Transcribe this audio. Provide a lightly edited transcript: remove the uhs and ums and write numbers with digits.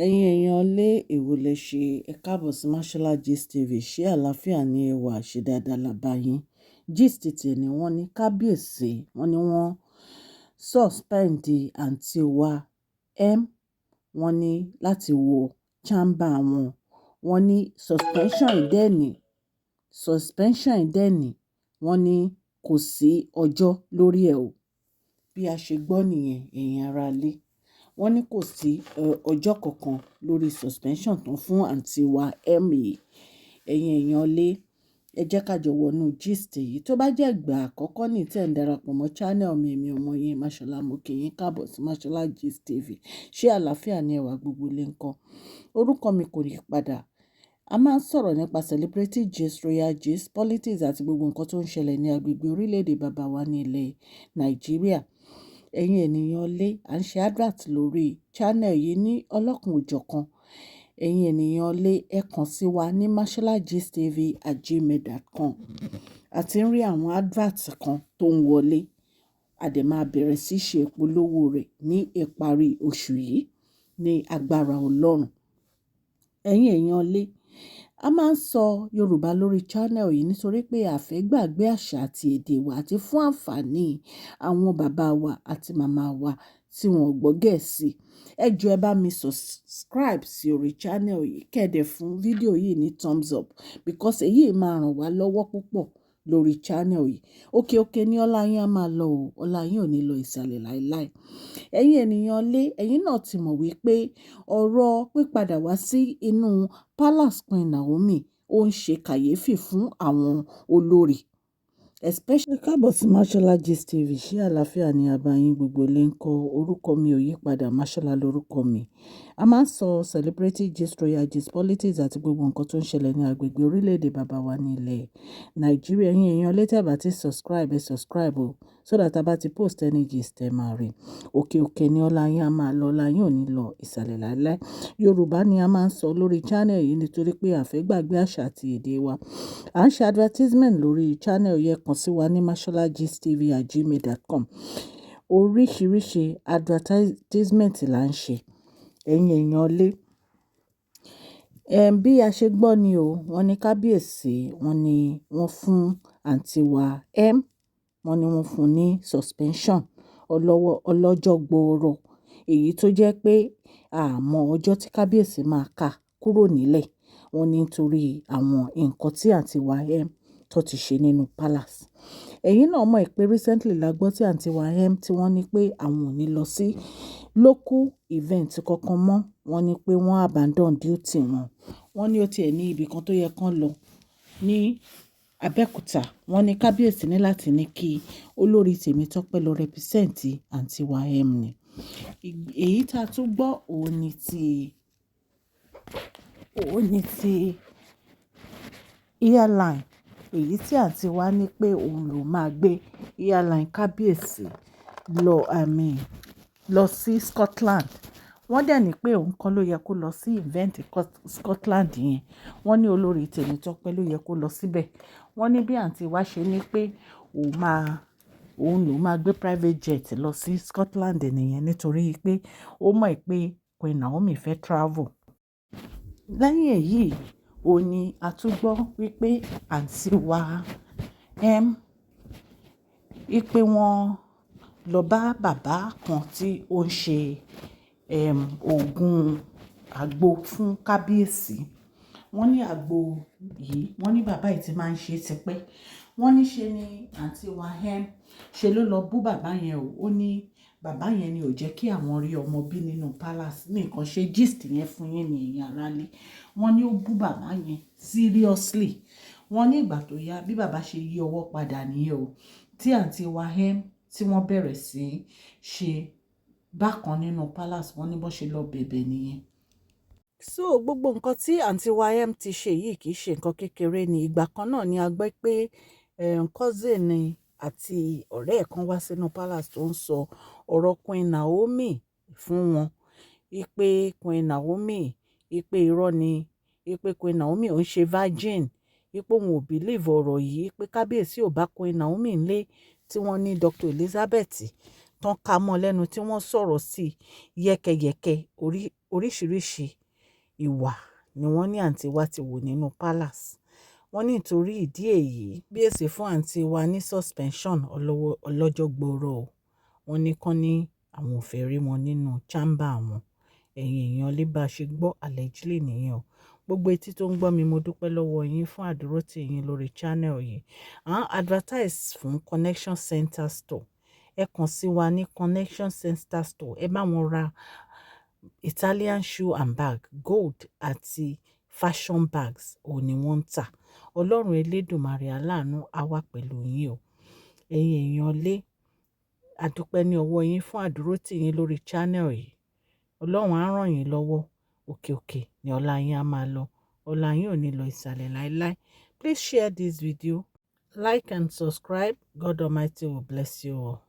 Ẹ̀yin èèyàn lé, èwo lẹ ṣe? Ẹ káàbọ̀ sí Mashola Gist TV. Ṣé àlàáfíà ni ẹ wà? Ṣé dáadáa la bá yín? Gist tèmi, wọ́n ní kábíyèsí, wọ́n ní wọ́n suspend àǹtí wa M, wọ́n ní láti wọ chamber wọn. Wọ́n ní suspension ìdẹ́ni, suspension ìdẹ́ni, wọ́n ní kò sí ọjọ́ lórí ẹ̀ o. Bí a ṣe gbọ́ nìyẹn, ẹ̀yin ará ilé. Wọ́n ní kò sí ọjọ́ kankan lórí suspension tán fún àǹtí wa M yìí. Ẹ̀yin èèyàn lé, ẹ jẹ́ ká jọ wọnú gist yìí. Tó bá jẹ́ ìgbà àkọ́kọ́ ní tí ẹ̀ ń darapọ̀ mọ́ channel mi, èmi ọmọ yín Mashola, mo kí yín káàbọ̀ sí Mashola Gist TV. Ṣé àlàáfíà ni ẹwà gbogbo lè ń kọ́? Orúkọ mi kò yí padà. A máa ń sọ̀rọ̀ nípa celebrity gist, royal gist, politics àti gbogbo nǹkan tó ń ṣẹlẹ̀ ní agbègbè orílẹ̀-èdè bàbá wa ní ilẹ̀ Nàìjíríà. Ẹ̀yin ènìyàn lé, à ń ṣe advert lórí channel yìí ní ọlọ́kan òjọ̀kan. Ẹ̀yin ènìyàn lé, ẹ kàn sí wa ní masholagistv@gmail.com. A ti ń rí àwọn advert kan tó ń wọlé. A dẹ̀ máa bẹ̀rẹ̀ sí ṣe ìpolówó rẹ̀ ní ìparí oṣù yìí ní agbára Ọlọ́run. Ẹ̀yin èèyàn lé, a máa ń sọ Yorùbá lórí channel yìí nítorí pé a fẹ́ gbàgbé àṣà àti èdè wa àti fún àǹfààní àwọn bàbá wa àti màmá wa tí wọ́n gbọ́ Gẹ̀ẹ́sì. Ẹ jọ̀ọ́, ẹ bá mi subscribe sí orí channel yìí, kẹ́ dẹ̀ fún fídíò yìí ní thumbs up because èyí máa ràn wá lọ́wọ́ púpọ̀ lórí channel yìí. Òkè òkè ní ọlá yín á máa lọ o, ọlá yín ò ní lọ ìsàlẹ̀ láíláí. Ẹ̀yin ènìyàn lé, ẹ̀yin náà ti mọ̀ wípé ọ̀rọ̀ pípadà wá sí inú palace Queen Naomi, ó ń ṣe kàyéfì fún àwọn olórí, especially. Káàbọ̀ sí Mashola Gist TV. Ṣé àlàáfíà ni a bá yín, gbogbo lè ń kọ́? Orúkọ mi ò yí padà, Mashola lórúkọ mi. A máa ń sọ celebrity gist, royal gist, politics àti gbogbo nǹkan tó ń ṣẹlẹ̀ ní agbègbè orílẹ̀-èdè bàbá wa ní ilẹ̀ Nàìjíríà. Ẹ̀yin èèyàn lé, tẹ́ bá ti subscribe, ẹ subscribe o, so that a bá ti post any gist, ẹ máa rí. Òkè òkè ni ọlá yín á máa lọ, ọlá yín ò ní lọ ìsàlẹ̀ láíláí. Yorùbá ni a máa ń sọ lórí channel yìí nítorí pé a fẹ́ gbàgbé àṣà àti èdè wa. À ń ṣe advertisement lórí channel yẹn, kàn sí wa ní masholagistv@gmail.com. Oríṣiríṣi advertisement là ń ṣe. Ẹ̀yin èèyàn lé, bí a ṣe gbọ́ ni o, wọ́n ní kábíyèsí, wọ́n ní wọ́n fún àǹtí wa M, wọ́n ní wọ́n fún ní suspension ọlọ́wọ́ ọlọ́jọ́ gbooro, èyí tó jẹ́ pé a mọ ọjọ́ tí kábíyèsí máa ka kúrò nílẹ̀. Wọ́n ní nítorí àwọn nǹkan tí àǹtí wa M tó ti ṣe nínú palace. Ẹ̀yin náà mọ̀ pé recently la gbọ́ tí àǹtí wa M tí wọ́n ní pé àwọn ò ní lọ sí local event kankan mọ́. Wọ́n ní pé wọ́n abandon duty wọn. Wọ́n ní ó tiẹ̀ ní ibi kan tó yẹ kán lọ ní Abẹ́òkúta. Wọ́n ní kábíyèsí ní láti ní kí olórí Tèmítọ́pẹ́ lọ represent àǹtí wa M ni. Èyí tá a tún gbọ́ òun ní ti airline, èyí tí àǹtí wa ní pé òun ló máa gbé airline kábíyèsí lọ, I mean, lọ sí Scotland. Wọ́n dẹ̀ ní pé òun kọ́ ló yẹ kó lọ sí event Scotland yẹn. Wọ́n ní olórí Tèmítọ́pẹ́ ló yẹ kó lọ síbẹ̀. Wọ́n ní bí àǹtí wa ṣe ní pé òun máa, òun ló máa gbé private jet lọ sí Scotland nìyẹn, nítorí pé ó mọ̀ pé Queen Naomi fẹ́ travel. Lẹ́yìn èyí, òun ní a tún gbọ́ wípé àǹtí wa M, wípé wọ́n lọ bá bàbá kan tí ó ń ṣe òògùn àgbo fún kábíyèsí. Wọ́n ní àgbo yìí, wọ́n ní bàbá yìí tí máa ń ṣe tipẹ́. Wọ́n ní ṣe ni àǹtí wa M ṣe ló lọ bú bàbá yẹn o. Ó ní bàbá yẹn ni ò jẹ́ kí àwọn rí ọmọ bí nínú palace. Mi kàn ṣe gist yẹn fún yín ní, ẹ̀yin ará ilé. Wọ́n ní ó bú bàbá yẹn seriously. Wọ́n ní ìgbà tó yá, bí bàbá ṣe yí ọwọ́ padà nìyẹn o, tí àǹtí wa M tí wọ́n bẹ̀rẹ̀ sí ṣe bákan nínú palace. Wọ́n ní bó ṣe lọ bẹ̀bẹ̀ nìyẹn. So gbogbo nǹkan tí àǹtí wa M ti ṣe yìí kì í ṣe nǹkan kékeré ní. Ìgbà kan náà ni a gbọ́ pé cousin àti ọ̀rẹ́ ẹ̀ kan wá sínú palace tó ń sọ ọ̀rọ̀ Queen Naomi fún wọn, wípé Queen Naomi, wípé irọ́ ni, wípé Queen Naomi ò ń ṣe virgin, wípé òun ò believe ọ̀rọ̀ yìí, pé kábíyèsí ò bá Queen Naomi nílé, tí wọ́n ní Dr. Elizabeth tán ká mọ́ lẹ́nu, tí wọ́n sọ̀rọ̀ sí yẹ́kẹyẹ̀kẹ orí. Oríṣiríṣi ìwà ni wọ́n ní àǹtí wa ti wù nínú palace. Wọ́n ní nítorí ìdí èyí, kábíyèsí fún àǹtí wa ní suspension ọlọ́jọ́ gbọọrọ o. Wọ́n ní kán ní àwọn ò fẹ́ rí wọn nínú chamber wọn. Ẹ̀yin èèyàn lè bá ṣe gbọ́ allegedly nìyẹn o. Gbogbo etí tó ń gbọ́ mi, mo dúpẹ́ lọ́wọ́ yín fún àdúrótì yín lórí channel yìí. À ń advertise fún Connection Center Store. Ẹ kàn sí wa ní Connection Center Store. Ẹ bá wọn ra Italian shoe and bag, gold àti fashion bags ò ní wọ́n ń tà. Ọlọ́run Elédùmarè aláàánú á wà pẹ̀lú yín o. Ẹ̀yin èèyàn lé, a dúpẹ́ ní ọwọ́ yín fún àdúrótì yín lórí channel yìí. Ọlọ́run á ràn yín lọ́wọ́. Òkè òkè ni ọlá yín á máa lọ. Ọlá yín ò ní lọ ìsàlẹ̀ láéláé. Please share this video, like and subscribe. God Almighty will bless you all.